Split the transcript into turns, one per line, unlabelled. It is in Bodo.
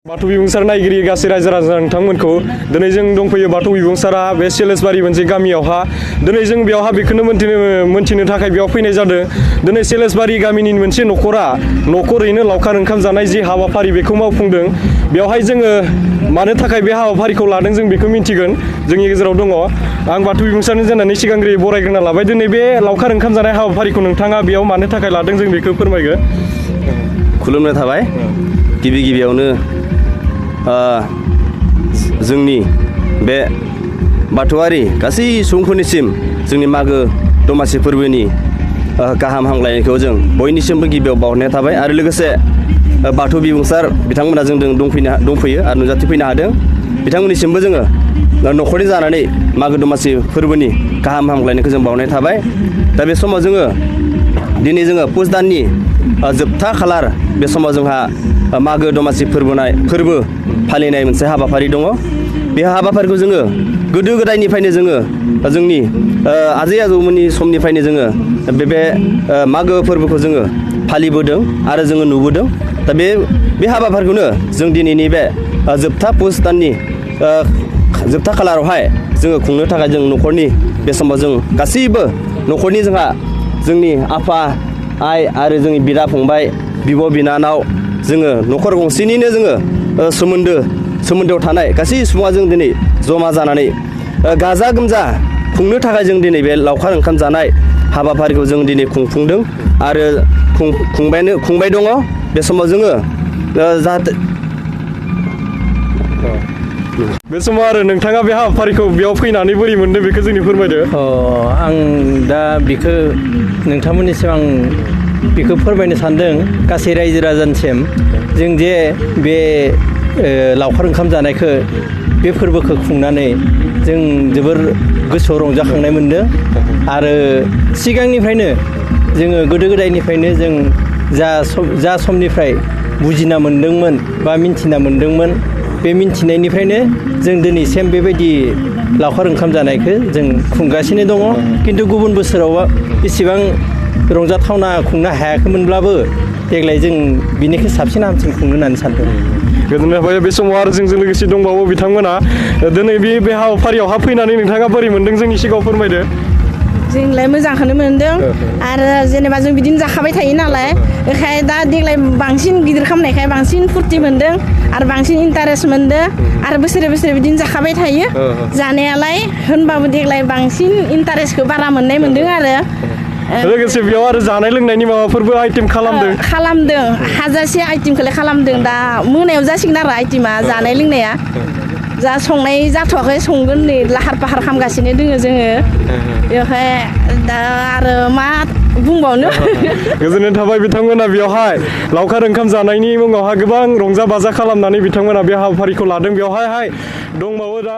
बाथौ बिबुंसार नायगिरि गासै रायजो राजा नोंथांमोनखौ दिनै जों दंफैयो बाथौ बिबुंसारा बे सेलेसबारि मोनसे गामियावहा दिनै जों बेयावहा बेखौनो मोनथिनो थाखाय बेयाव फैनाय जादों। दिनै सेलेसबारि गामिनि मोनसे न'खरैनो लावखार ओंखाम जानाय जि हाबाफारि बेखौ मावफुंदों। बेवहाय जोङो मानो थाखाय बे हाबाफारिखौ लादों जों बेखौ मिन्थिगोन। जोंनि गेजेराव दङ आं बाथौ बिबुंसारनि जानानै सिगांग्रो बरायग्रोना लाबाय। दिनै बे लावखार ओंखाम जानाय हाबाफारिखौ नोंथाङा बेयाव मानो थाखाय लादों जों बेखौ फोरमायगोन।
खुलुमनाय थाबाय। गिबियावनो जोंनि बे बाथौआरि गासै सुबुंफोरनिसिम जोंनि मागो दमासि फोरबोनि गाहाम हामलायनायखौ जों बयनिसिमबो गिबियाव बावहरनाय थाबाय आरो लोगोसे बाथौ बिबुंसार बिथांमोना जोंजों दंफैयो आरो नुजाथिफैनो हादों। बिथांमोननिसिमबो जोङो न'खरनि जानानै मागो दमासि फोरबोनि गाहाम हामलायनायखौ जों बावनाय थाबाय। दा बे समाव दिनै जोङो पुस दाननि जोबथा खालार बे समाव जोंहा मागो दमासि फोरबो फालिनाय मोनसे हाबाफारि दङ। बे हाबाफारिखौ जोङो गोदो गोदायनिफ्रायनो जोंनि आजै आजौमोननि समनिफ्रायनो जोङो बे मागो फोरबोखौ जोङो फालिबोदों आरो जोङो नुबोदों। दा बे हाबाफारिखौनो जों दिनैनि बे जोबथा पुस दाननि जोबथा खालारावहाय जोङो खुंनो थाखाय जों न'खरनि बे समाव जों गासैबो न'खरनि जोंनि आफा आइ आरो जोंनि बिदा फंबाय बिब' बिनानाव जोङो न'खर गंसेनिनो जोङो सोमोन्दोआव थानाय गासै सुबुङा जों दिनै जमा जानानै गाजा गोमजा खुंनो थाखाय जों दिनै बे लावखार ओंखाम जानाय हाबाफारिखौ जों दिनै खुंफुंदों आरो खुंबाय दङ। बे समाव जोङो जाहाथे
बे समाव आरो नोंथाङा बे हाबाफारिखौ बेयाव फैनानै बोरै मोनदों बेखौ जोंनि फोरमायदो।
आं दा बेखौ नोंथांमोननिसिम आं बेखौ फोरमायनो सानदों गासै रायजो राजानिसिम जों जे बे लावखार ओंखाम जानायखौ बे फोरबोखौ खुंनानै जों जोबोर गोसोआव रंजाखांनाय मोनदों आरो सिगांनिफ्रायनो जोङो गोदो गोदायनिफ्रायनो जों जा समनिफ्राय बुजिना मोनदोंमोन बा मिन्थिना मोनदोंमोन बे मिन्थिनायनिफ्रायनो जों दिनैसिम बेबायदि लावखार ओंखाम जानायखौ जों खुंगासिनो दङ। खिन्थु गुबुन बोसोराव इसेबां रंजाथावना खुंनो हायाखैमोनब्लाबो देग्लाय जों बिनिख्रुइ साबसिन हामसिन खुंनो होननानै सानदों।
गोजोननाय थाबाय। बे समाव आरो जोंजों लोगोसे दंबावो बिथांमोना दिनै बे हाबाफारियावहा फैनानै नोंथाङा बोरै मोनदों जोंनि सिगाङाव फोरमायदो।
जोंलाय मोजांखौनो मोनदों आरो जेनेबा जों बिदिनो जाखाबाय थायो नालाय बेखाय दा देग्लाय बांसिन गिदिर खालामनायखाय बांसिन फुरथि मोनदों आरो बांसिन इन्टारेस्ट मोनदों आरो बोसोरे बिदिनो जाखाबाय थायो जानायालाय होनबाबो देग्लाय बांसिन इन्टारेस्टखौ बारा मोननाय मोनदों आरो
लोगोसे बेयाव आरो जानाय लोंनायनि माबाफोरबो आइटेम
खालामदों हाजासे आइटेमखौलाय खालामदों। दा मोनायाव जासिगोन आरो आइटेमा जानाय लोंनाया जा संनाय जाथ'वाखै संगोन नै लाहार फाहार खालामगासिनो दोङो जोङो बेवहाय दा आरो मा बुंबावनो।
गोजोननाय थाबाय। बिथांमोना बेवहाय लावखार ओंखाम जानायनि मुङावहा गोबां रंजा बाजा खालामनानै बिथांमोना बे हाबाफारिखौ लादों। बेवहाय दंबावो दा